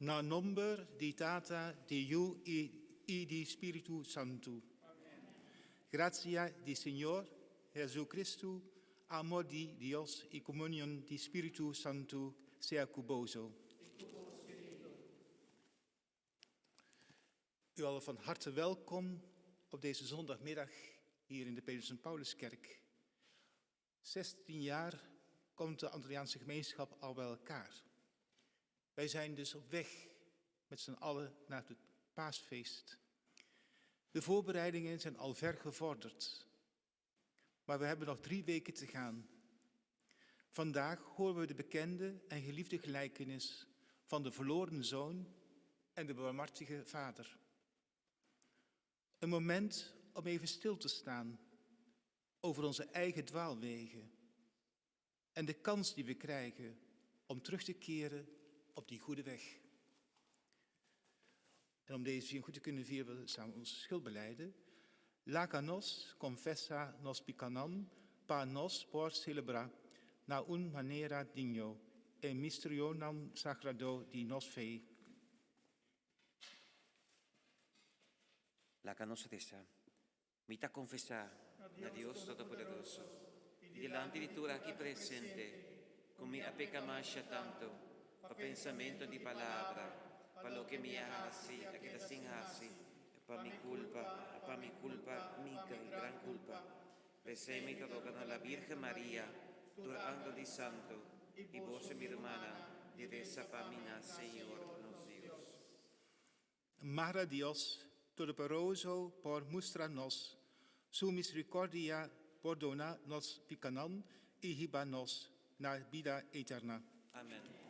Na nomber di Tata, di Yu i i di Spiritu Santu. Gracia di Señor Jesucristo, amor di Dios i comunion di Spiritu Santu sea cu boso. U allen van harte welkom op deze zondagmiddag hier in de Petrus en Pauluskerk. 16 jaar komt de Antilliaanse gemeenschap al bij elkaar. Wij zijn dus op weg met z'n allen naar het paasfeest. De voorbereidingen zijn al ver gevorderd. Maar we hebben nog drie weken te gaan. Vandaag horen we de bekende en geliefde gelijkenis van de verloren zoon en de barmhartige vader. Een moment om even stil te staan over onze eigen dwaalwegen en de kans die we krijgen om terug te keren op die goede weg. En om deze viering goed te kunnen vieren, we samen ons schuld beleiden. Laga nos confessa nos picanan pa nos por celebra na un manera digno e misterionan sagrado di nos fe. Laga nos resa. Mi ta konfesá na Dios Todopoderoso i dilanti di tur aki presente ku mi a peka masha tantu pa pensamentu di palabra, pa loke mi a hasi a keda sin hasi, pa mi kulpa, pa mi kulpa, mi gran kulpa. P'esei mi ta roga na la Birgen Maria, tur angel di santu, i boso mi rumannan, di resa pa mi na Señor nos Dios. Mara Dios Todopoderoso por mustra nos Su misericordia, pordona nos picanan y hiba nos na bida eterna. Amen.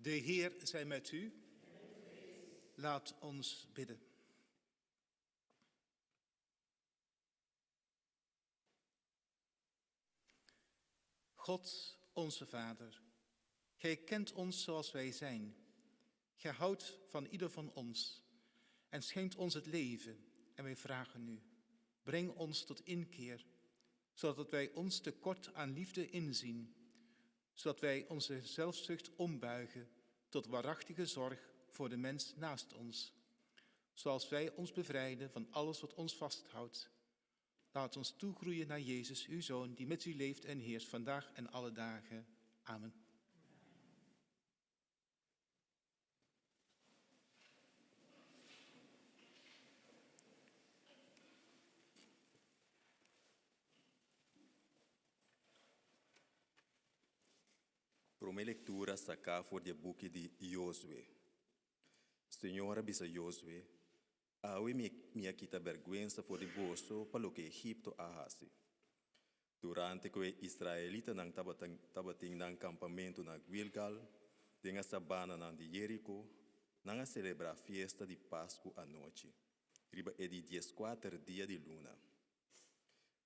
De Heer zij met u. Laat ons bidden. God, onze Vader, Gij kent ons zoals wij zijn. Gij houdt van ieder van ons en schenkt ons het leven. En wij vragen u, breng ons tot inkeer, zodat wij ons tekort aan liefde inzien, zodat wij onze zelfzucht ombuigen tot waarachtige zorg voor de mens naast ons, zoals wij ons bevrijden van alles wat ons vasthoudt. Laat ons toegroeien naar Jezus, uw Zoon, die met u leeft en heerst vandaag en alle dagen. Amen. Promé lektura saká for di e buki di Yozue. Señor a bisa Yozue, Awe mi mi a kita bèrgwensa for di boso pa loke Egipto a hasi. Durante ku e israelitanan tabata tabatin nan kampamentu na Guilgal, den e sabananan di Jeriko, nan a selebrá fiesta di Pasku anochi, riba e di dieskuater dia di luna.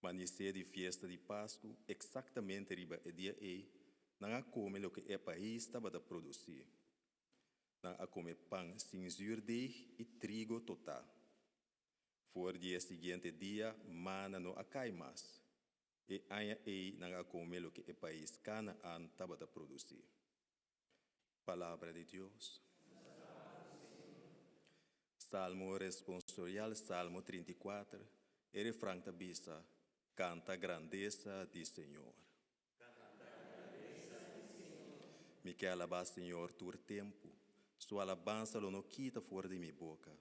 Manisé di fiesta di Pasku, eksaktamente riba e dia ei, nan a kome loke e pais tabata produsí. Nan a kome pan sin zürdeg i trigo totá. For di e siguiente dia, mana no a kai mas. E aña ei nan a kome loke e pais Kanaan tabata produsí. Palabra di Dios. Salmo responsorial Salmo 34, e refran ta bisa, Kanta grandesa di Señor. Mi ke alabá Señor tur tempu, Su alabansa lo no kita for di mi boka.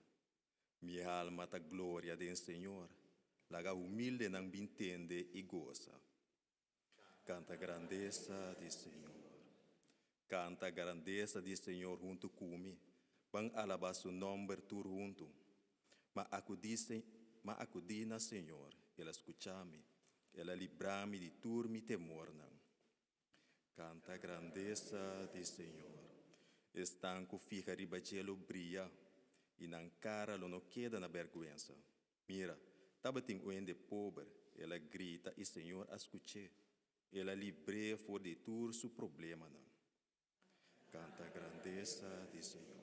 Mi alma ta gloria den Señor, laga humildenan bin tende i gosa. Kanta grandesa di Señor. Kanta grandesa di Señor huntu ku mi, ban alabá Su nòmber tur huntu. Ma akudí Ma akudí na Señor, El a skuchá mi, El a librá mi di tur mi temornan. Kanta grandesa di Señor. Esnan ku fiha riba dje lo bria, i nan kara lo no keda na bèrgwensa. Mira, tabatin un hende pober, el a grita i Señor a skuch'é. El a libr'é for di tur su problemanan. Kanta grandesa di Señor.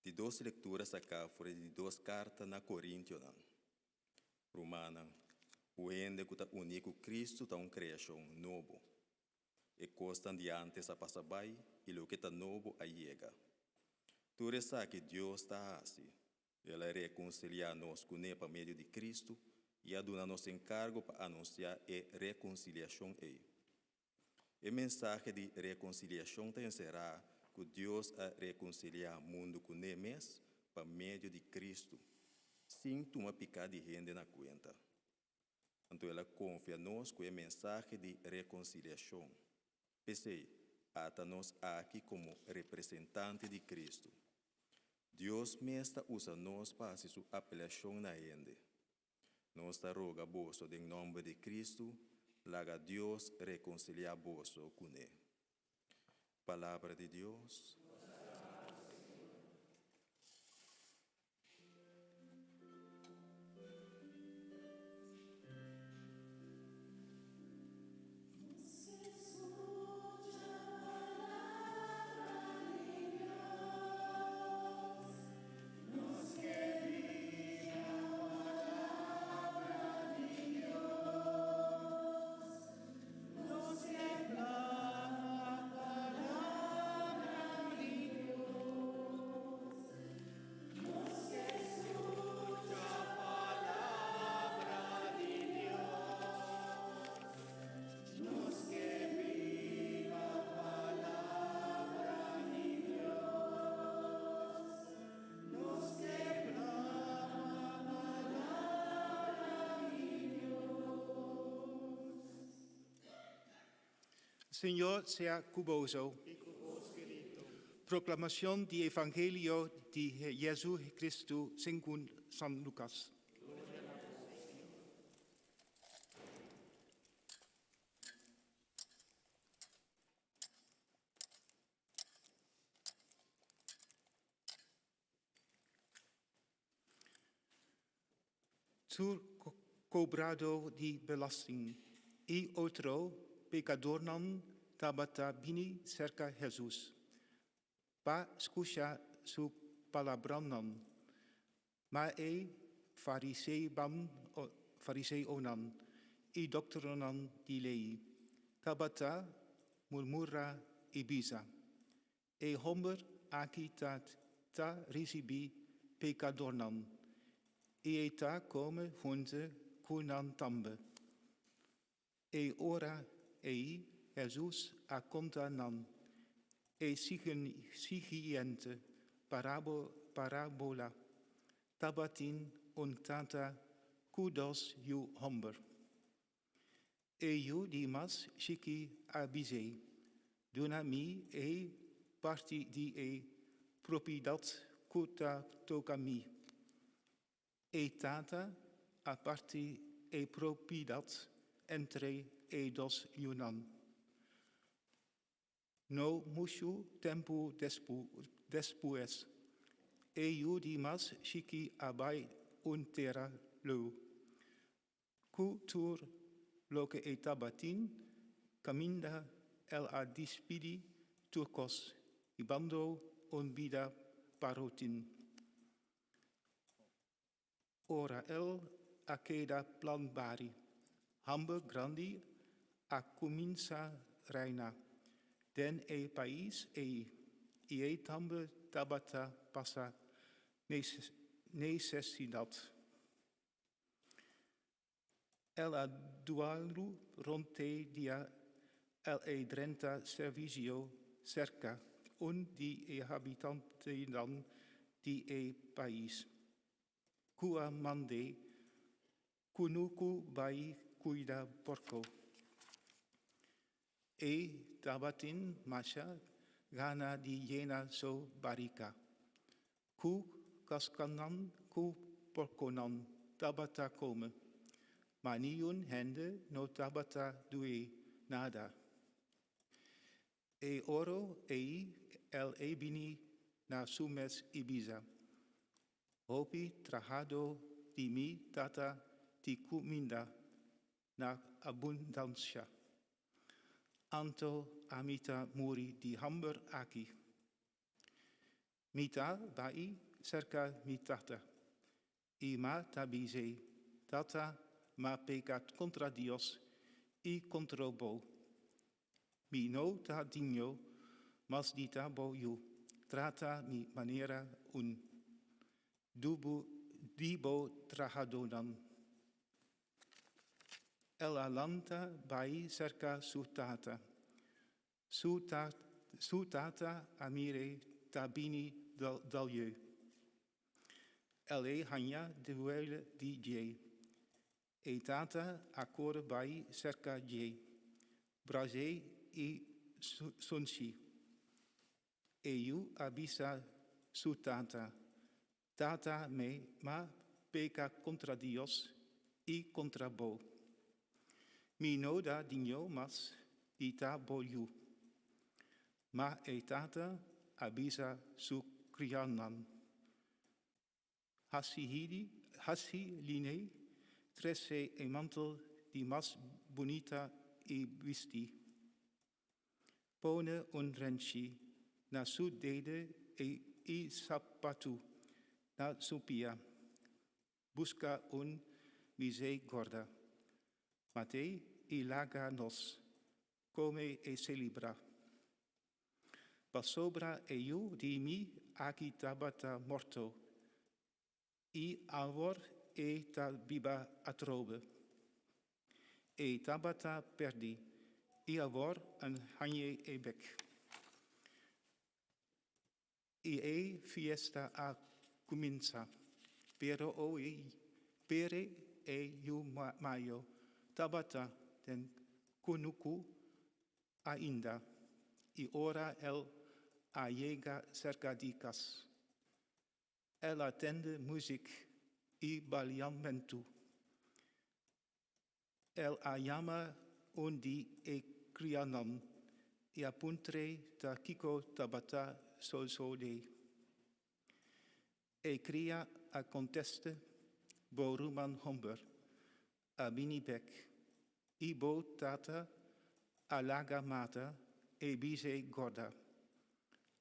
Di dos lektura saká for di di dos karta na Korintionan. Rumannan, un hende ku ta uní ku Kristu ta un kreashon nobo. E kosnan di ántes a pasa bai i loke ta nobo a yega. Tur esaki Dios ta hasi. El a rekonsiliá nos kuné pa medio di Kristu i a duna nos enkargo pa anunsiá e rekonsiliashon ei. E mensahe di rekonsiliashon ta enserá ku Dios a rekonsiliá mundu kuné mes pa medio di Kristu, sin tuma piká di hende na kuenta. Anto el a konfia nos ku e mensahe di rekonsiliashon. P'esei, ata nos aki komo representante di Kristu. Dios mes ta usa nos pa hasi su apelashon na hende. Nos ta roga boso den nòmber di Kristu, laga Dios rekonsiliá boso kuné. Palabra di Dios. Señor sea ku boso. Proclamacion di Evangelio di Jesu Cristo segun San Lucas. Tur cobrado di belasting y otro pecadornan tabata bini cerca Hesus, pa scucha su palabranan. Ma e fariseonan y doctornan di ley tabata murmura y bisa: E homber aki ta ricibi pecadornan, y e ta come hunto cu nan tambe. E ora ey Hesus a conta nan e siguiente parabola: Tabatin un tata cu dos yiu homber. E yiu di mas chiki a bis'e: Duna mi e parti di e propiedad cu ta toca mi. E tata a parti e propiedad entre e dos yiunan. No mucho tempo despues, e yiu di mas chiki a bay un tera leu cu tur loke e tabatin, caminda el a dispidi tur cos, hibando un bida parotin. Ora el a keda plan bari, hamber grandi a cuminsa reina den e pais ey, y e tambe tabata pasa necesidad. El a dualu rond te dia el a drenta servicio cerca un di e habitantenan di e pais, cu a mand'e cunucu bay cuida porco. E tabatin masha gana di yena su barica cu cascanan cu porconan tabata come, ma niun hende no tabata dun'e nada. E ora ey el a bini na su mes y bisa: Hopi trahado di mi tata tin cuminda na abundancia. Anto ami ta muri di hamber aki. Mi ta bay cerca mi tata. Y mi ta bis'e: Tata, m'a peca contra Dios y contra bo. Mi no ta digno mas di ta bo yiu. Trata mi manera un di bo trahadonan. El a lanta bay cerca su tata. Su tata a mir'e ta bini di leu. El a haya duele di dje. E tata a core bay cerca dje, bras'e y sunch'e. E yiu a bisa su tata: Tata, m'a peca contra Dios y contra bo. Mi no ta digno mas di ta bo yiu. Ma e tata a bisa su crianan: Haci lihe, trece e mantel di mas bunita y bisti'e. Pone un renchi na su dede y sapatu na su pia. Busca un bisé gorda. Mat'e y laga nos come y celebra. Pasobra e yiu di mi aki tabata morto, y awor e ta biba atrobe. E tabata perdi, y awor m'a hañ'e bek. Y e fiesta a cuminsa, pero e yiu mayo tabata den cunucu ainda, y ora el a yega cerca di cas, el a tende musica y bailamento. El a yama un di e crianan y a puntr'e ta kico tabata sosode. E cria a contest'e: Bo ruman homber a bini bek, i bo tata a laga mata e bise gorda,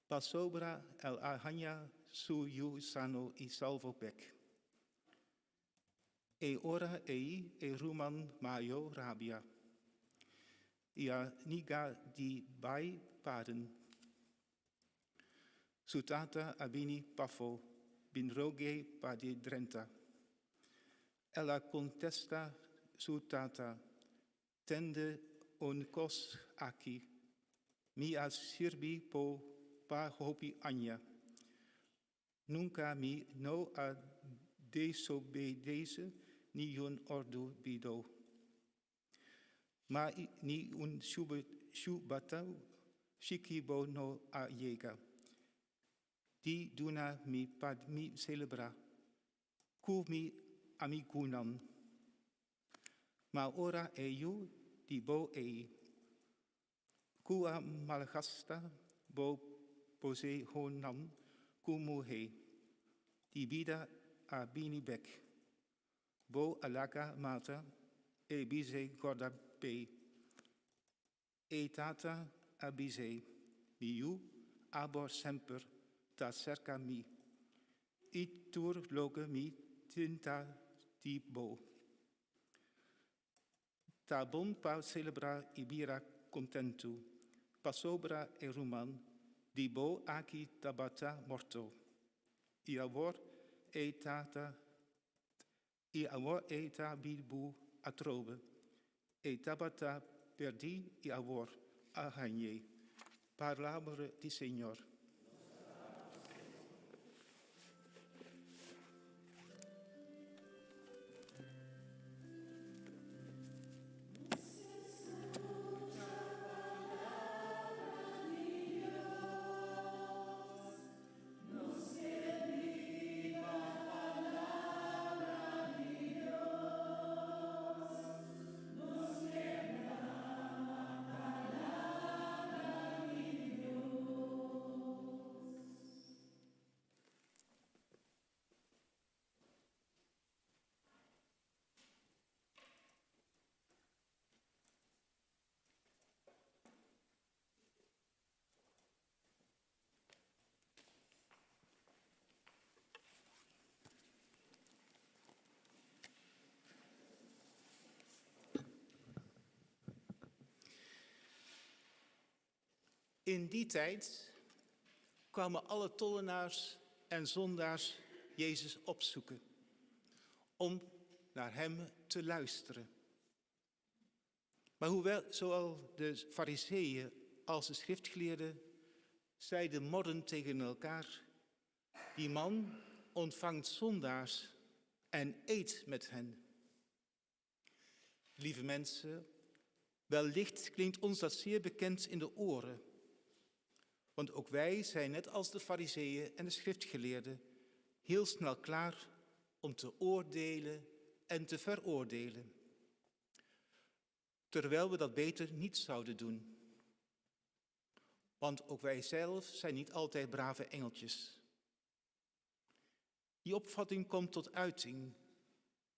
pasobra el a haña su yu sano i salvo bek. E ora ei e ruman mayo rabia i a niga di bai paden. Su tata a bini pafó bin rog'é pa di drenta. El a kontestá su tata, Tende un kos aki, mi a sirbi bo pa hopi aña. Nunka mi no a desobedese niun ordu bido. Ma ni un shubatau shiki bo no a yega di duna mi pa mi selebrá ku mi amigunan. Ma ora e yu di bo ei, ku a malgasta bo posehonan ku muhé di bida a bini bek, bo a laga mata e bis'é gorda p'e. E tata a bis'é, Mi yu, abo semper ta serka mi, i tur loke mi tin ta di bo. Ta bon pa selebrá i bira kontentu, pasobra e ruman di bo aki tabata morto, i awor e ta ta i awor e ta bibu atrobe. E tabata pèrdí i awor a hañ'é. Palabra di Señor. In die tijd kwamen alle tollenaars en zondaars Jezus opzoeken om naar hem te luisteren. Maar hoewel zowel de fariseeën als de schriftgeleerden zeiden morren tegen elkaar, die man ontvangt zondaars en eet met hen. Lieve mensen, wellicht klinkt ons dat zeer bekend in de oren. Want ook wij zijn net als de fariseeën en de schriftgeleerden heel snel klaar om te oordelen en te veroordelen. Terwijl we dat beter niet zouden doen. Want ook wij zelf zijn niet altijd brave engeltjes. Die opvatting komt tot uiting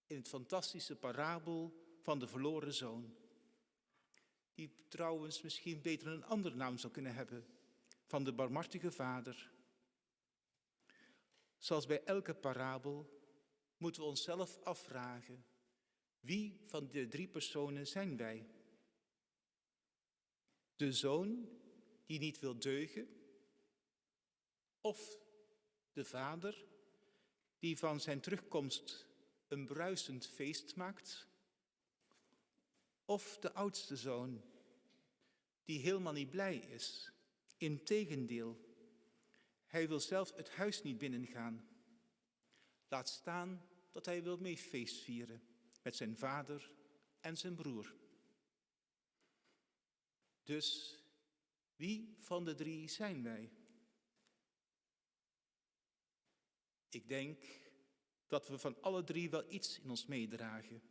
in het fantastische parabel van de verloren zoon. Die trouwens misschien beter een andere naam zou kunnen hebben, van de barmhartige vader. Zoals bij elke parabel moeten we onszelf afvragen, wie van de drie personen zijn wij? De zoon die niet wil deugen of de vader die van zijn terugkomst een bruisend feest maakt? Of de oudste zoon die helemaal niet blij is? Integendeel, hij wil zelf het huis niet binnengaan. Laat staan dat hij wil mee feest vieren met zijn vader en zijn broer. Dus wie van de drie zijn wij? Ik denk dat we van alle drie wel iets in ons meedragen.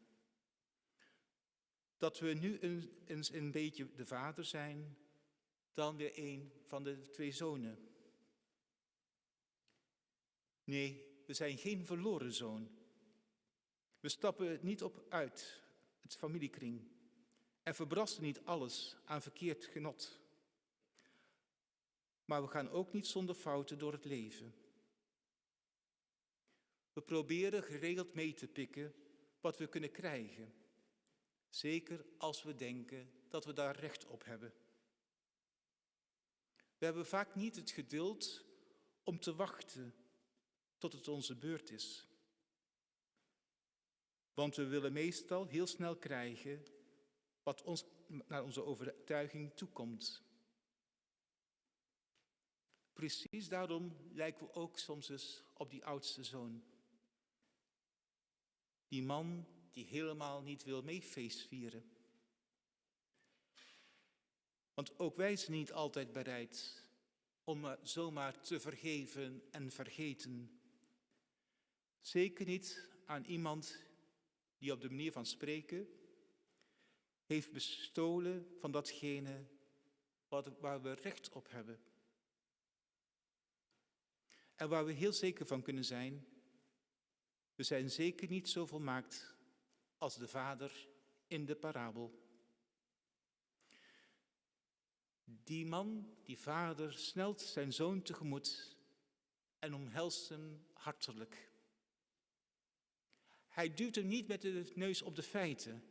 Dat we nu eens een beetje de vader zijn, dan weer een van de twee zonen. Nee, we zijn geen verloren zoon. We stappen niet op uit het familiekring en verbrassen niet alles aan verkeerd genot. Maar we gaan ook niet zonder fouten door het leven. We proberen geregeld mee te pikken wat we kunnen krijgen. Zeker als we denken dat we daar recht op hebben. We hebben vaak niet het geduld om te wachten tot het onze beurt is. Want we willen meestal heel snel krijgen wat ons naar onze overtuiging toekomt. Precies daarom lijken we ook soms eens op die oudste zoon. Die man die helemaal niet wil meefeestvieren. Want ook wij zijn niet altijd bereid om zomaar te vergeven en vergeten. Zeker niet aan iemand die op de manier van spreken heeft bestolen van datgene wat, waar we recht op hebben. En waar we heel zeker van kunnen zijn, we zijn zeker niet zo volmaakt als de vader in de parabel. Die man, die vader, snelt zijn zoon tegemoet en omhelst hem hartelijk. Hij duwt hem niet met de neus op de feiten.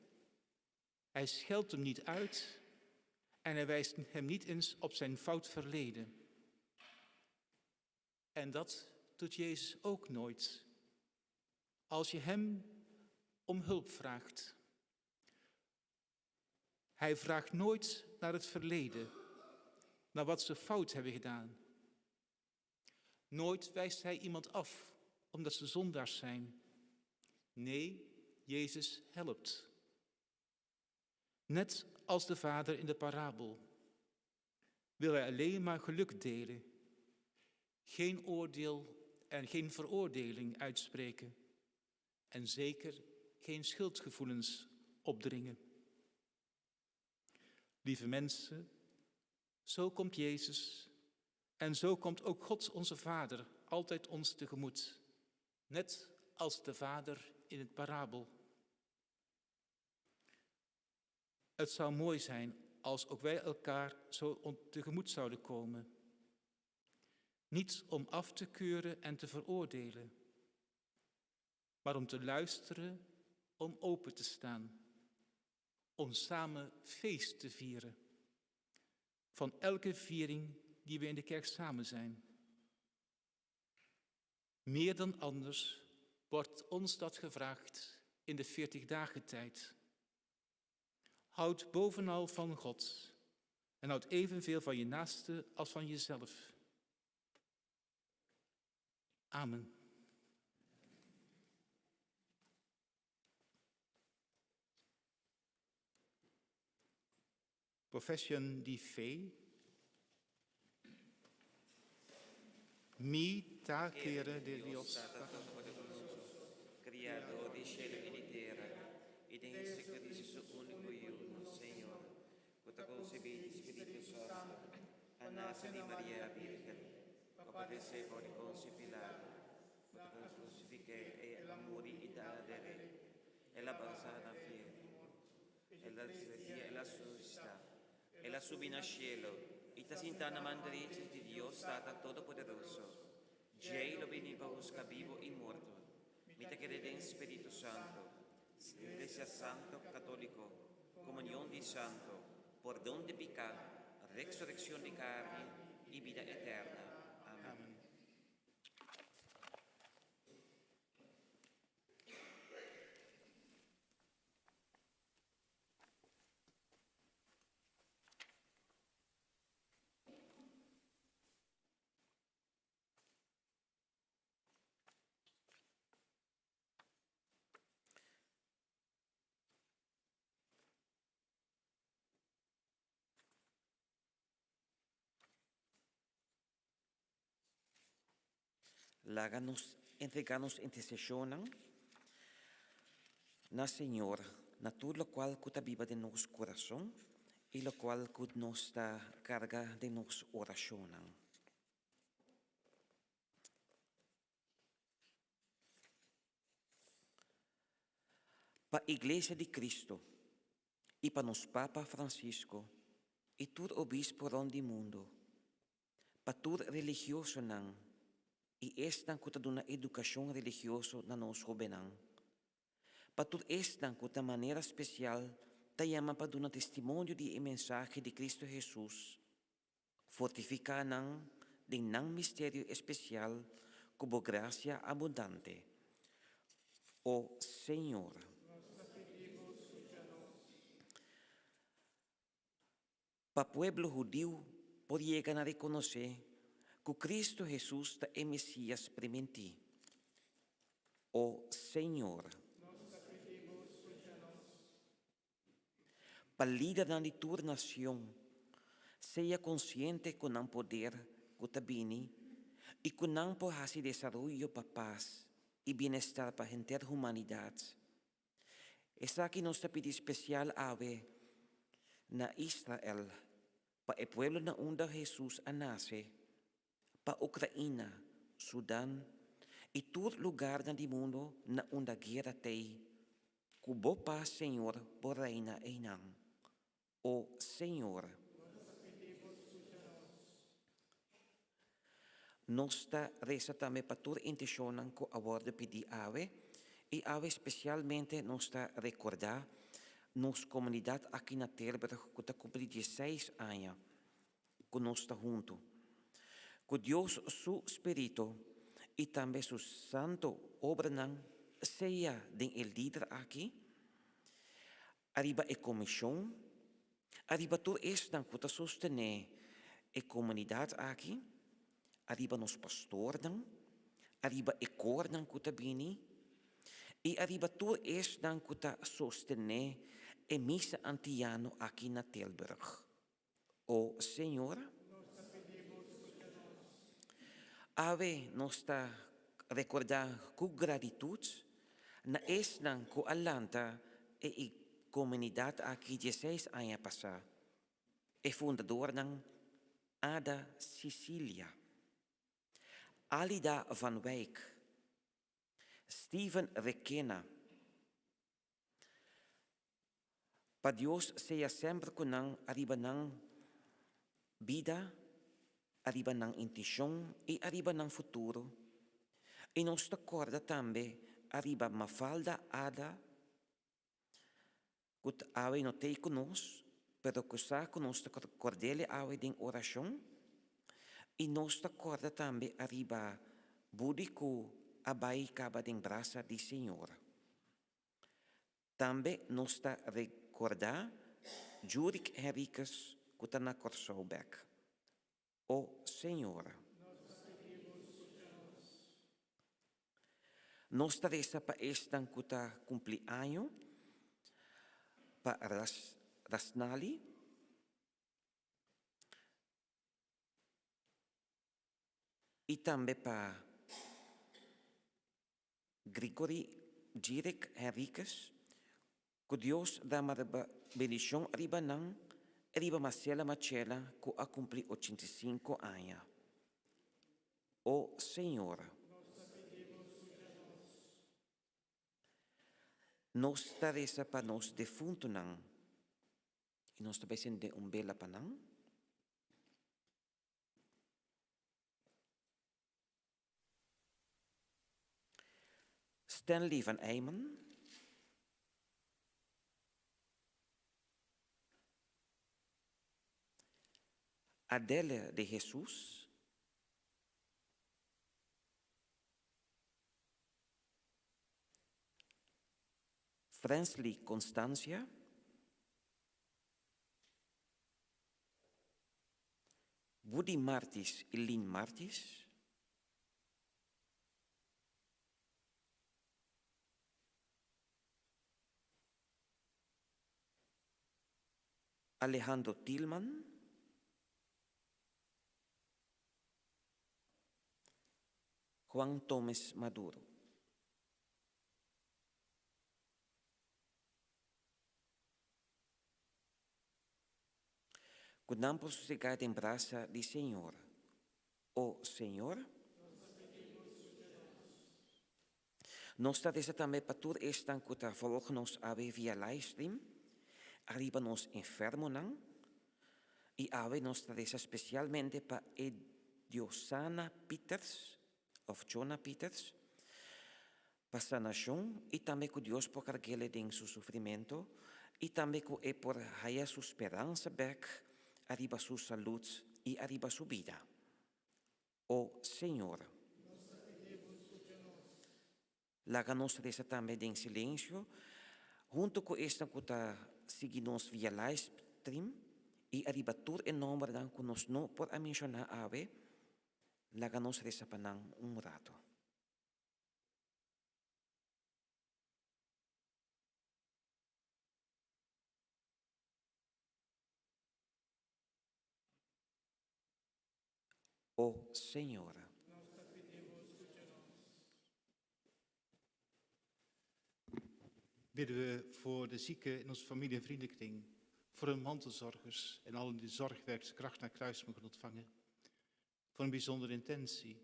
Hij scheldt hem niet uit en hij wijst hem niet eens op zijn fout verleden. En dat doet Jezus ook nooit. Als je hem om hulp vraagt. Hij vraagt nooit naar het verleden, naar wat ze fout hebben gedaan. Nooit wijst hij iemand af omdat ze zondaars zijn. Nee, Jezus helpt. Net als de vader in de parabel wil hij alleen maar geluk delen, geen oordeel en geen veroordeling uitspreken en zeker geen schuldgevoelens opdringen. Lieve mensen, zo komt Jezus en zo komt ook God onze Vader altijd ons tegemoet, net als de Vader in het parabel. Het zou mooi zijn als ook wij elkaar zo tegemoet zouden komen. Niet om af te keuren en te veroordelen, maar om te luisteren, om open te staan, om samen feest te vieren. Van elke viering die we in de kerk samen zijn. Meer dan anders wordt ons dat gevraagd in de 40 dagen tijd. Houd bovenal van God en houd evenveel van je naaste als van jezelf. Amen. Profession di fe. Mi ta kere den Dios Tata Todopoderoso, Kriadó di shelu i di tera, i den Jesucristo su úniko Yu, nos Señor, ku ta konsebí di Spiritu Santu, a nase di Maria Bírgen, ku a padesé bou di Ponsio Pilato, ku ta krusifiké, el a muri i dal a deré, el a bansá na fièrnu, el a resursitá, el a resusitá, el a subi na shelu, i ta sintá na man derechi di Dios Tata Todopoderoso. Djei lo bini pa husga bibu i morto. Mi ta kere den Spiritu Santu, Iglesia Santu Katoliko, komunion di santu, pordon di piká, resurekshon di karni i bida eterna. Amen. Laga nos entregá nos interseshonnan na Señor na tur lokual ku ta biba den nos kurason i lokual ku nos ta karga den nos orashonnan. Pa Iglesia di Cristo y pa nos Papa Francisco y tur obispo rond di mundo, pa tur religiosonan y esnan cu ta duna educacion religioso na nos hobennan, pa tur esnan cu ta manera special ta yama pa duna testimonio di e mensahe di Cristo Jesus, Fortifiká nan den nan misterio espesial ku bo grasia abundante, o Señor. Pa pueblo hudiu por yega na rekonosé ku Kristu Hesus ta e Mesias primintí, o Señor. Pa lidernan di tur nacion sea conciente cu nan poder cu ta bini y cu nan por haci desaroyo pa paz y bienestar pa henter humanidad. Esaki nos ta pidi special awe na Israel pa e pueblo na unda Jesus a nace, pa Ukraina, Sudan y tur lugarnan di mundo na unda guera t'ey. Ku bo pas, Señor, bo reina einan. O Señor. Nos ta resa tambe pa tur intishonnan ku a wòrdu pidí awe, i awe spesialmente nos ta rekordá nos komunidat aki na Tilburg ku ta kumpli dieseis aña ku nos ta huntu. Ku Dios su spiritu i tambe su santu obranan sea den e lider aki, ariba e komishon, ariba tur esnan ku ta sostené e komunidat aki, ariba nos pastornan, ariba e kornan ku ta bini, i ariba tur esnan ku ta sostené e misa antiano aki na Tilburg. O Señor, awe nos ta rekordá ku gratitut na esnan ku a lanta e komunidat aki dieseis aña pasá, e fundadornan Ada Cicilia, Alida van Wijk, Steven Requena, Pa Dios sea semper ku nan ariba nan bida, ariba nan intishon i ariba nan futuro. I nos ta kòrda tambe ariba Mafalda Ada, ku ta awe no t'ei ku nos, pero ku sa ku nos ta kòrd'el awe den orashon. I nos ta kòrda tambe ariba Budi ku a bai kaba den brasa di Señor. Tambe nos ta rekordá Jurik Henriquez ku ta na Kòrsou bèk. O Señor. Nos ta resa pa esnan ku ta kumpli año, pa Rasnali, i tambe pa Grigory Jirek Henriquez, Ku Dios dama riba bendishon riba nan i riba Marcela Machela ku a kumpli 85 aña. O Señor. Nos ta resa pa nos defuntunan i nos ta bai sende un bela pa nan. Stanley van Eyman. Adele de Jesus. Fransley Constancia. Woody Martis i Lynn Martis. Alejandro Thielman. Juan Tomes Maduro. Ku nan por sosegá den brasa di Señor. O Señor. Nos ta resa tambe pa tur esnan ku ta volg nos awe via livestream, ariba nos enfermonan, i awe nos ta resa spesialmente pa e Diosana Pieters òf Chona Pieters pa sanashon i tambe ku Dios por karg'ele den su sufrimentu i tambe ku e por haya su speransa bèk ariba su salud i ariba su bida. O Señor. Laga nos resa tambe den silensio hunto ku esnan ku ta sigui nos via livestream i ariba tur e nombernan ku nos no por a menshoná awe, laga nos resa pa nan un rato. O Señor. Nos ta pidi Bo, scucha nos. Bidden we voor de zieken in onze familie en vriendenkring, voor hun mantelzorgers en allen die zorgwerk kracht naar kruis mogen ontvangen, voor een bijzondere intentie,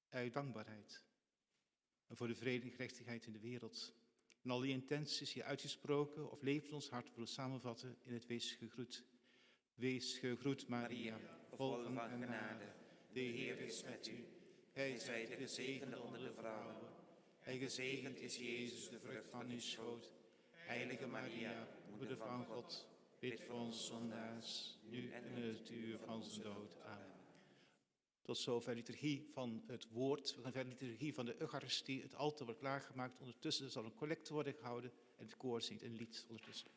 uit dankbaarheid en voor de vrede en gerechtigheid in de wereld. En al die intenties hier uitgesproken of leven in ons hart willen samenvatten in het Wees gegroet. Wees gegroet, Maria, vol van genade. De Heer is met u. Gij zijt de gezegende onder de vrouwen. En gezegend is Jezus, de vrucht van uw schoot. Heilige Maria, moeder van God, bid voor ons zondaars, nu en in het uur van onze dood. Amen. Tot zover liturgie van het woord. We gaan verder liturgie van de Eucharistie. Het altaar wordt klaargemaakt. Ondertussen zal een collecte worden gehouden en het koor zingt een lied ondertussen.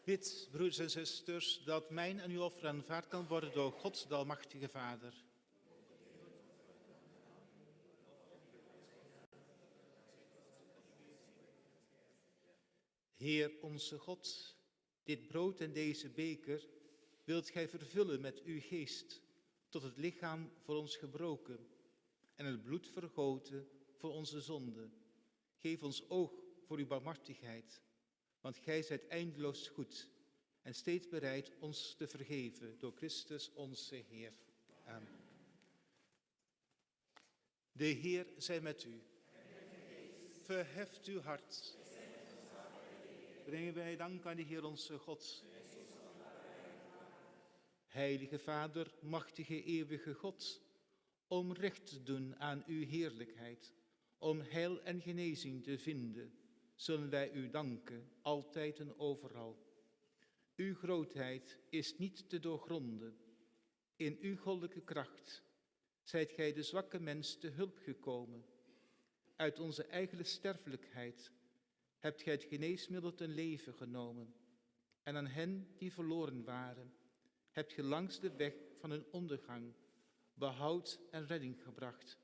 Bid, broeders en zusters, dat mijn en uw offer aanvaard kan worden door God, de Almachtige Vader. Heer onze God, dit brood en deze beker wilt gij vervullen met uw geest, tot het lichaam voor ons gebroken en het bloed vergoten voor onze zonde. Geef ons oog voor uw barmhartigheid, want gij zijt eindeloos goed en steeds bereid ons te vergeven door Christus onze Heer. Amen. De Heer zij met u. Verheft uw hart. Brengen wij dank aan de Heer onze God. Heilige Vader, machtige eeuwige God, om recht te doen aan uw heerlijkheid, om heil en genezing te vinden, zullen wij u danken, altijd en overal. Uw grootheid is niet te doorgronden. In uw goddelijke kracht zijt gij de zwakke mens te hulp gekomen. Uit onze eigen sterfelijkheid hebt gij het geneesmiddel ten leven genomen. En aan hen die verloren waren, hebt ge langs de weg van hun ondergang behoud en redding gebracht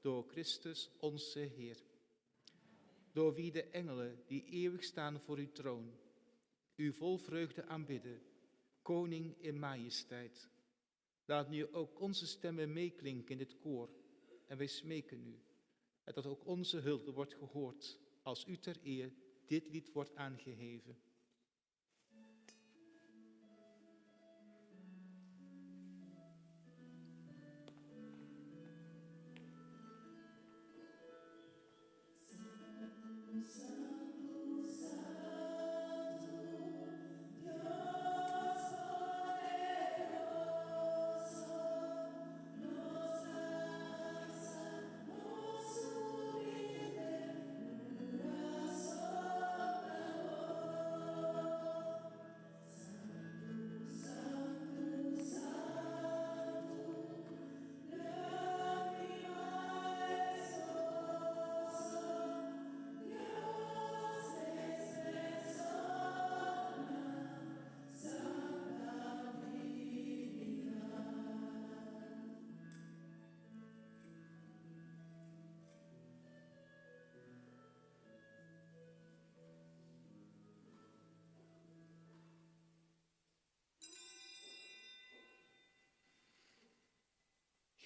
door Christus onze Heer. Door wie de engelen die eeuwig staan voor uw troon, u vol vreugde aanbidden, koning in majesteit. Laat nu ook onze stemmen meeklinken in dit koor en wij smeken u, en dat ook onze hulde wordt gehoord als u ter eer dit lied wordt aangeheven.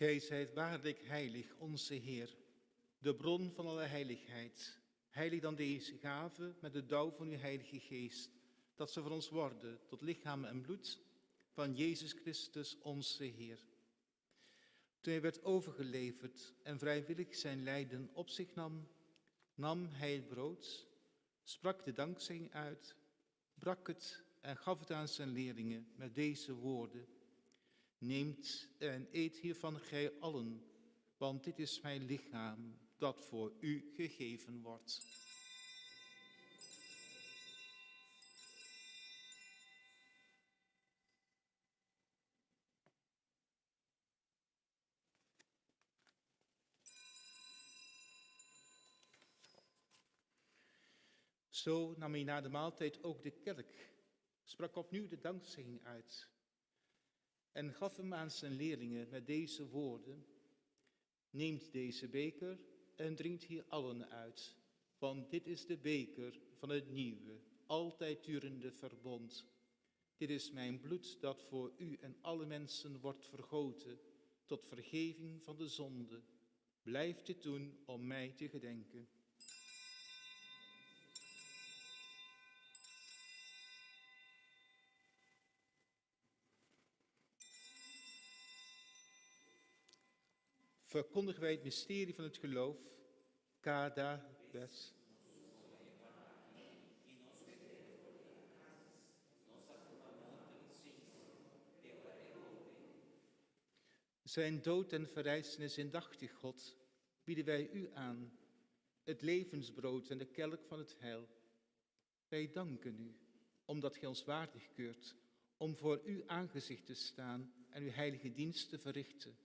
Gij zijt waarlijk heilig, onze Heer, de bron van alle heiligheid. Heilig dan deze gave met de dauw van uw Heilige Geest, dat ze voor ons worden tot lichaam en bloed van Jezus Christus, onze Heer. Toen hij werd overgeleverd en vrijwillig zijn lijden op zich nam, nam hij het brood, sprak de dankzegging uit, brak het en gaf het aan zijn leerlingen met deze woorden. Neemt en eet hiervan gij allen, want dit is mijn lichaam dat voor u gegeven wordt. Zo nam hij na de maaltijd ook de kelk, sprak opnieuw de dankzegging uit en gaf hem aan zijn leerlingen met deze woorden: Neemt deze beker en drinkt hier allen uit, want dit is de beker van het nieuwe, altijd durende verbond. Dit is mijn bloed dat voor u en alle mensen wordt vergoten tot vergeving van de zonde. Blijf dit doen om mij te gedenken. Verkondigen wij het mysterie van het geloof. Cada vez. Zijn dood en verrijzenis indachtig, God, bieden wij u aan, het levensbrood en de kelk van het heil. Wij danken u, omdat gij ons waardig keurt om voor uw aangezicht te staan en uw heilige dienst te verrichten.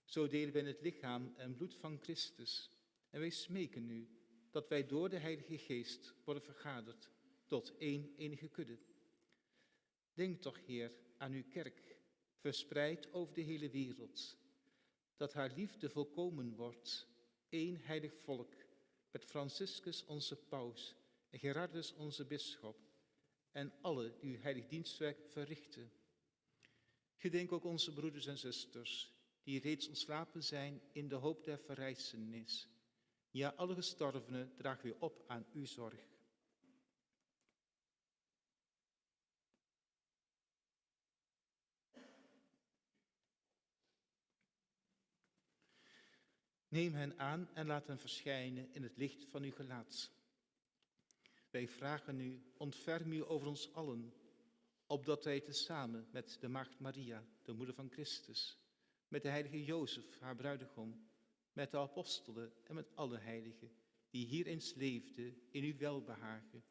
Zo delen wij het lichaam en bloed van Christus en wij smeken u dat wij door de Heilige Geest worden vergaderd tot één enige kudde. Denk toch, Heer, aan uw kerk, verspreid over de hele wereld, dat haar liefde volkomen wordt, één heilig volk, met Franciscus onze paus en Gerardus onze bisschop en alle die uw heilig dienstwerk verrichten. Gedenk ook onze broeders en zusters die reeds ontslapen zijn in de hoop der verrijzenis. Ja, alle gestorvenen dragen wij op aan uw zorg. Neem hen aan en laat hen verschijnen in het licht van uw gelaat. Wij vragen u, ontferm u over ons allen, opdat wij tezamen met de Maagd Maria, de moeder van Christus, met de heilige Jozef, haar bruidegom, met de apostelen en met alle heiligen die hier eens leefden in uw welbehagen,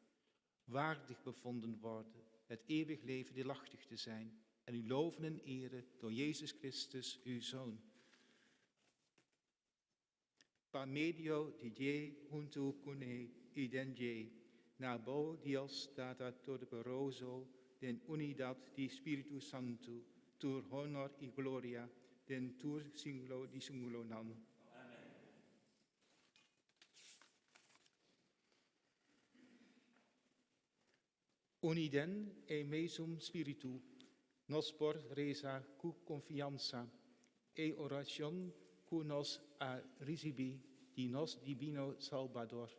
waardig bevonden worden het eeuwig leven deelachtig te zijn en u loven en eren door Jezus Christus, uw Zoon. Pa medio di dje huntu kuné i den dje, na bo Dios Tata Todopoderoso, den unidat di Spiritu Santu, tur honor i gloria den tur siglo di siglonan. Uni den e mesun Spiritu, nos por reza ku konfiansa e orashon ku nos a risibí di nos Dibino Salbador.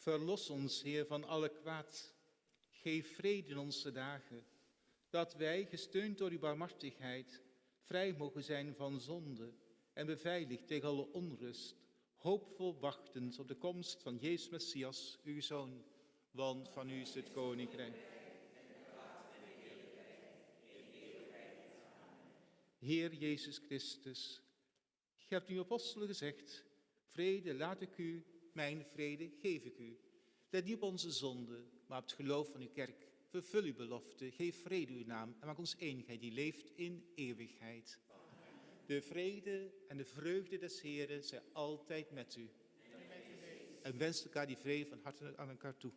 Verlos ons, Heer, van alle kwaad. Geef vrede in onze dagen, dat wij, gesteund door uw barmhartigheid, vrij mogen zijn van zonde en beveiligd tegen alle onrust, hoopvol wachtend op de komst van Jezus Messias, uw Zoon, want van u is het koninkrijk. Heer Jezus Christus, gij hebt uw apostelen gezegd, vrede laat ik u, mijn vrede geef ik u. Let niet op onze zonde, maar op het geloof van uw kerk. Vervul uw belofte, geef vrede uw naam en maak ons eenheid die leeft in eeuwigheid. De vrede en de vreugde des Heren zij altijd met u. En wens elkaar die vrede van harte aan elkaar toe.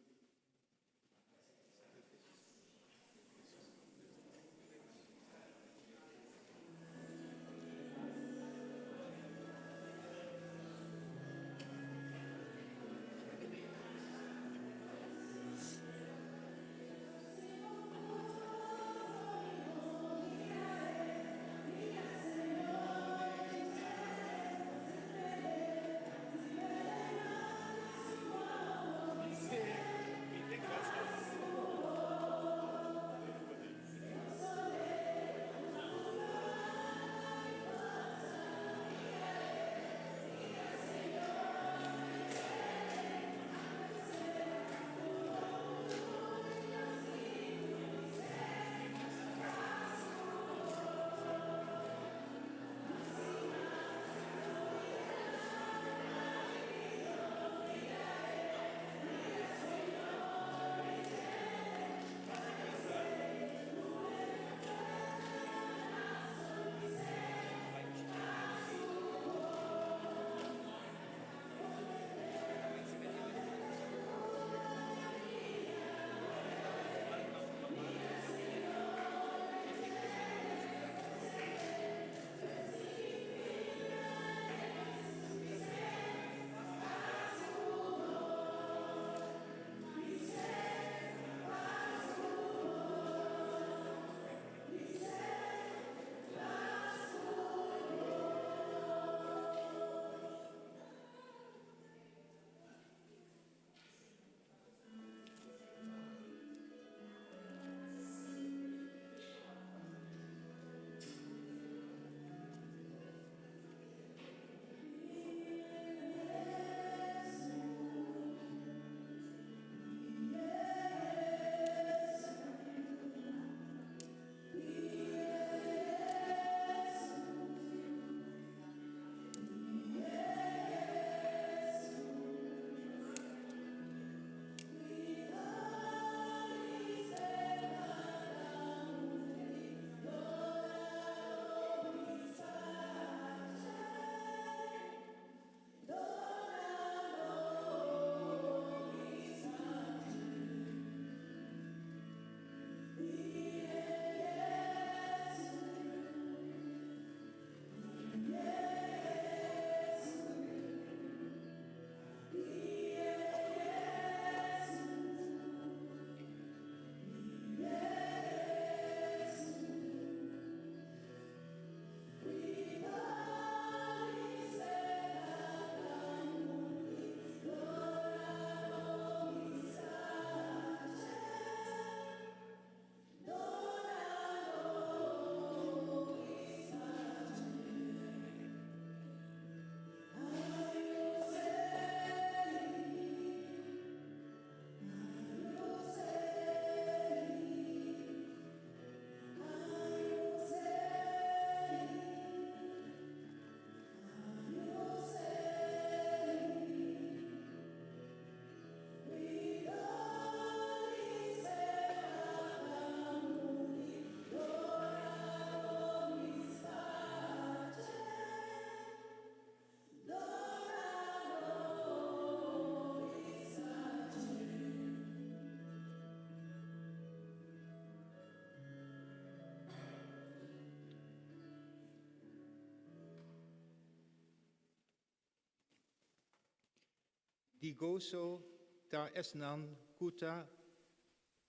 Di goso ta esnan ku ta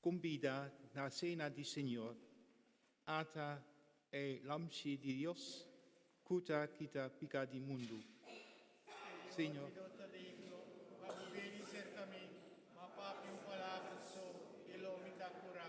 kumbidá na sena di Señor. Ata e Lamchi di Dios ku ta kita piká di mundu. Señor. Mi no ta digno pa bo bini serka mi, ma papia un palabra so i lo mi ta kurá.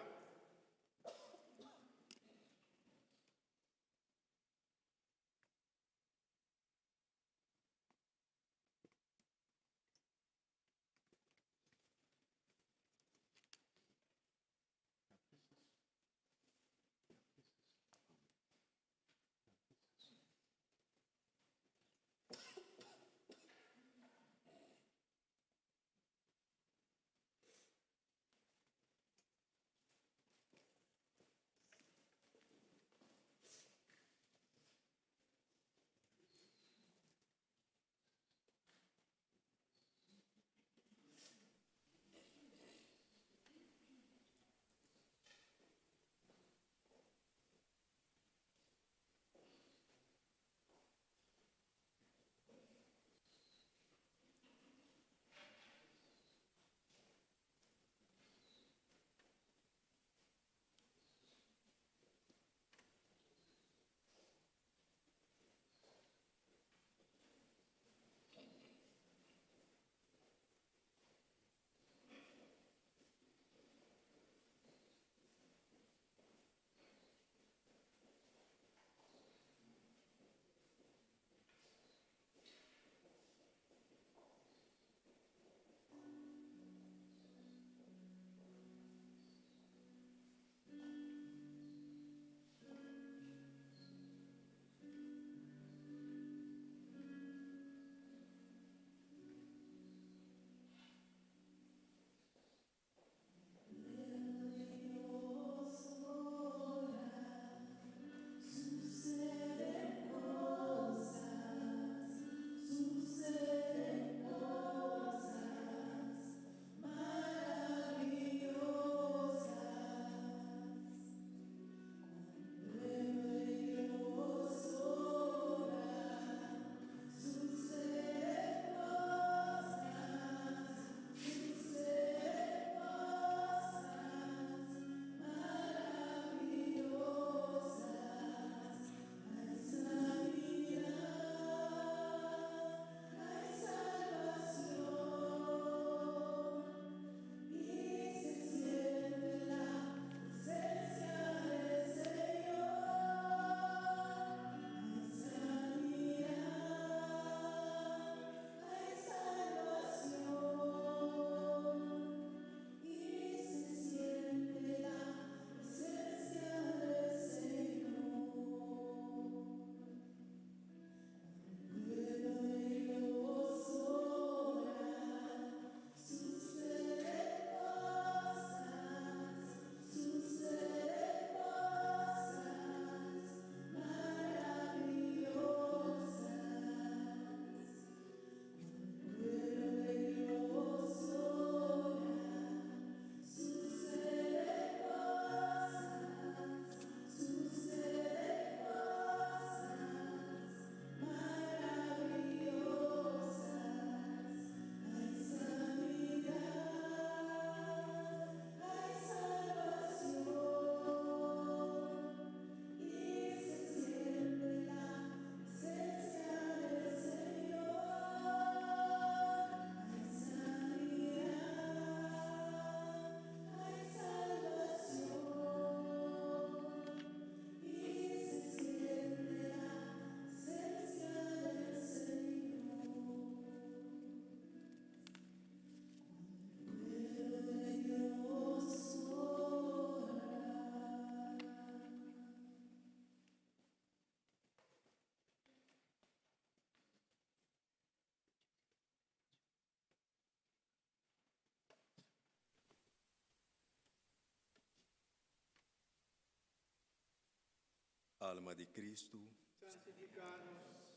Alma di Kristu,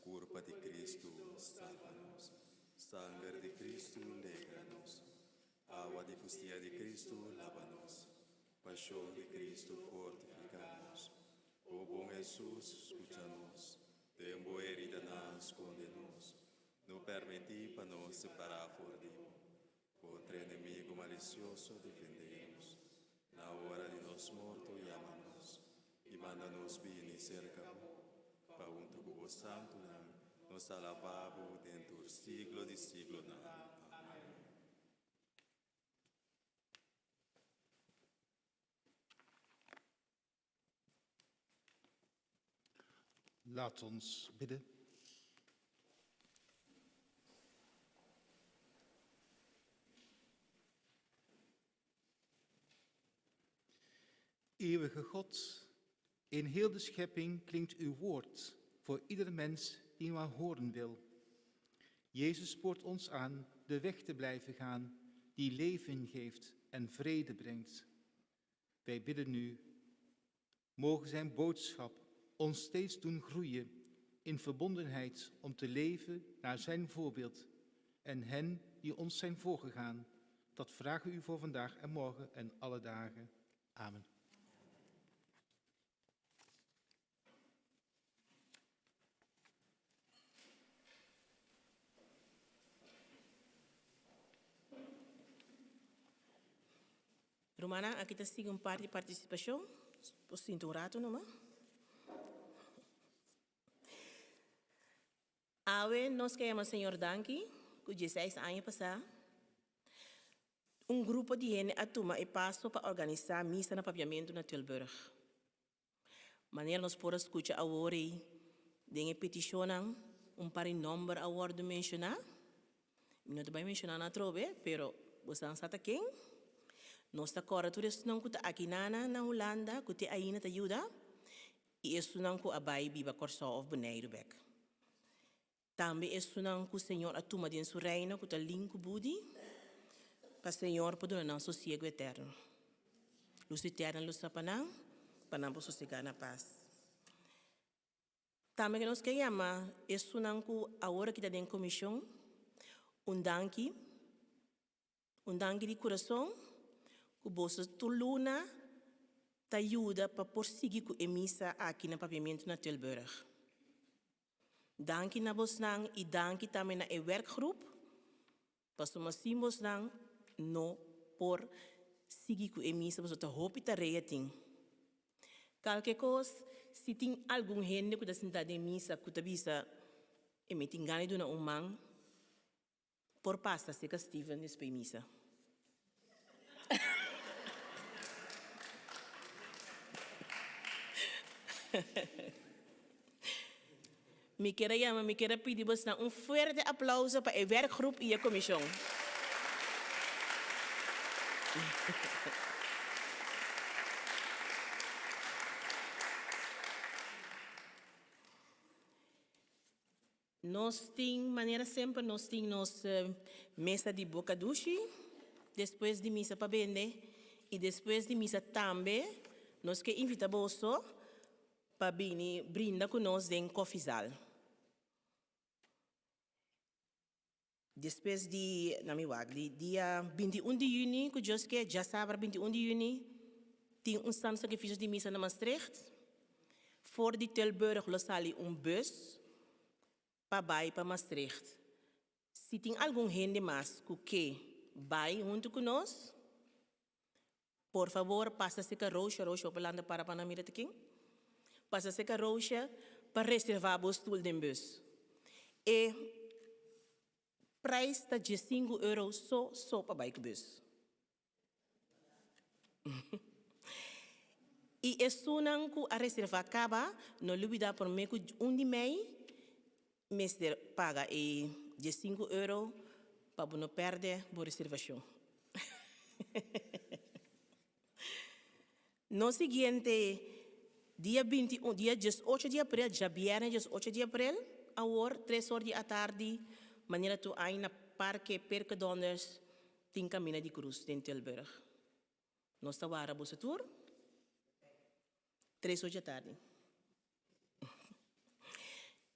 Kurpa di Kristu, salba nos. Sanger di Kristu, legra nos. Awa di kustia di Kristu, laba nos. Pashon di Kristu, fortifiká nos. O bon Hesus, skucha nos. Den bo heridanan, skonde nos. No permití pa nos separá for di bo. Kontra enemigu malisioso defendé nos. Na ora di nos morto yama nos, i manda nos bini serka bo, pa huntu ku bo santunan nos alabá bo den tur siglo di siglonan. Amèn. Laat ons bidden. Eeuwige God, in heel de schepping klinkt uw woord voor ieder mens die maar horen wil. Jezus spoort ons aan de weg te blijven gaan die leven geeft en vrede brengt. Wij bidden nu, mogen zijn boodschap ons steeds doen groeien in verbondenheid om te leven naar zijn voorbeeld en hen die ons zijn voorgegaan. Dat vragen u voor vandaag en morgen en alle dagen. Amen. Rumannan, aki ta sigui un par di partisipashon. Por sinta un ratu numa. Awe nos ke yama Señor danki ku dieseis aña pasá un grupo di hende a tuma e paso pa organisá misa na Papiamentu na Tilburg. Manera nos por a skucha awor ei den e petishonnan un par di nòmber a wòrdu menshoná. Mi no ta bai menshoná nan atrobe, pero bosan sa ta ken. Nos ta kòrda tur esnan ku ta aki nana na Hulanda ku te ainda ta yuda i esunnan ku a bai biba Kòrsou òf Boneiru bèk. Tambe esunnan ku Señor a tuma den su reino ku ta lin ku budi, pa Señor por duna nan sosiegu eterno. Lus eterno lo sa pa nan, pa nan por sosegá na pas. Tambe nos ke yama esunnan ku awor aki ta den komishon un danki, un danki di kurason ku boso tur luna ta yuda pa por sigui ku e misa aki na Papiamentu na Tilburg. Danki na bosnan i danki tambe na e werkgroep, pasobra sin bosnan no por sigui ku e misa pasobra ta hopi tarea tin. Kalke kos, si tin algun hende ku ta sinta den misa ku ta bisa e mi tin gana di duna un man, por pasa serka Steven despues misa. Mi kier a yama, mi kier a pidi bosnan un fuerte aplauso pa e werkgroep i e komishon. Nos tin, manera semper, nos tin nos mesa di boca dushi despues di misa pa bende y despues di misa tambe nos ke invita boso pa bini brinda cu nos den koffiezal. Despues di, na mi wak, di dia 21 di juni cu Dios ke, djasabra 21 di juni, tin un Santo Sacrificio di Misa na Maastricht. For di Tilburg lo sali un bus pa bai pa Maastricht. Si tin algun hende mas cu ke bai hunto cu nos, por favor pasa cerca Roosje, Roosje op landa para pa nan mira ta ken. Pasa cerca Roosje pa reserva bo stoel den bus. E prijs ta diescinco euro so so pa bai cu bus. I esunnan ku a reservá kaba, no lubidá promé ku un di mei mester paga e diesinku euro pa bo no pèrdè bo reservashon. No siguiente dia binti un, dia diesocho di aprel, djabièrnè diesocho di aprel, awor tres or di atardi, manera tur aña na Parke Perke Donders, Tin Camina di Cruz den Tilburg. Nos ta wara boso tur tres or djatardi.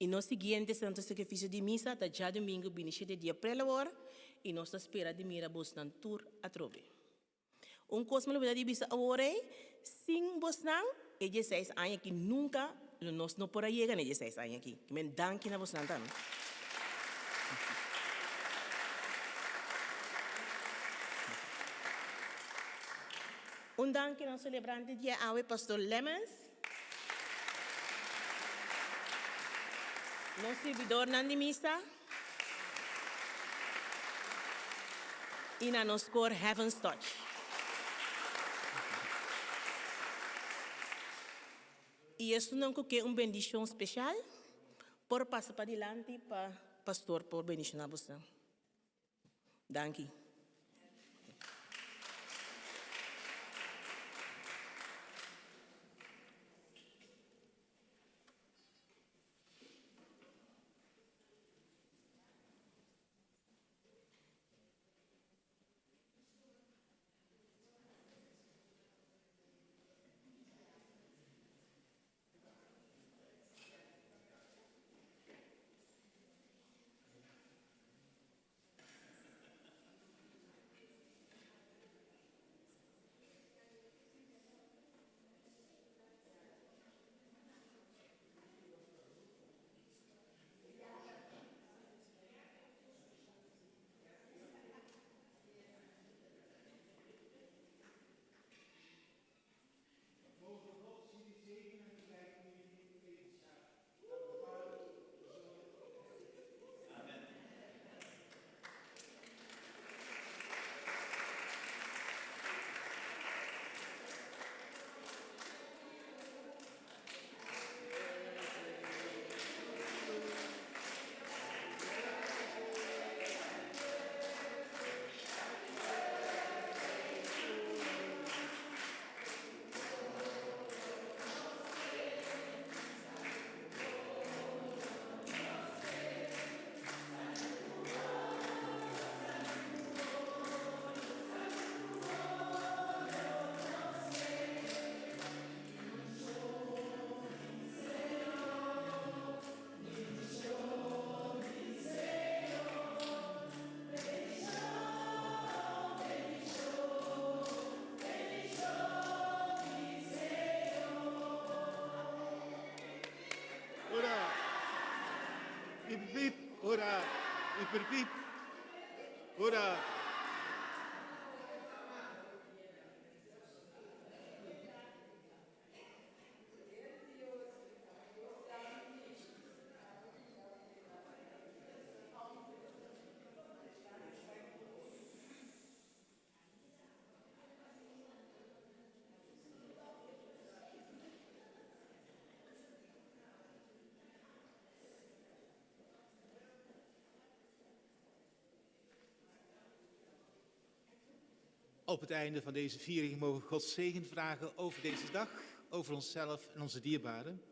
I nos siguiente Santo Sacrificio di Misa ta djadumingu binishete di aprel awor i nos ta spera di mira bosnan tur atrobe. Un kos mi lo bira di bisa awor ei, sin bosnan e dieseis aña aki nunka lo nos no por a yega na e dieseis aña aki. Men danki na bosnan tambe. Un danki na nos celebrante di awe, Pastor Lemmens. Nos sirbidornan di misa. Y na nos koor Heaven's Touch. Y esunnan cu ke un bendicion special por pasa padilanti pa pastor por bendiciona boso. Danki. Hurra! Hip hip hurra! Hip hip hurra! Op het einde van deze viering mogen we Gods zegen vragen over deze dag, over onszelf en onze dierbaren.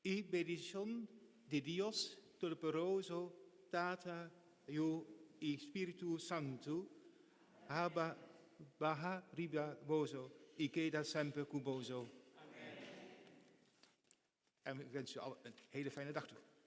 Y bendición de Dios Todopoderoso, Tata, Yu y Spiritu Santu, haba, baha riba boso y keda semper cu boso. En ik wens u allen een hele fijne dag toe.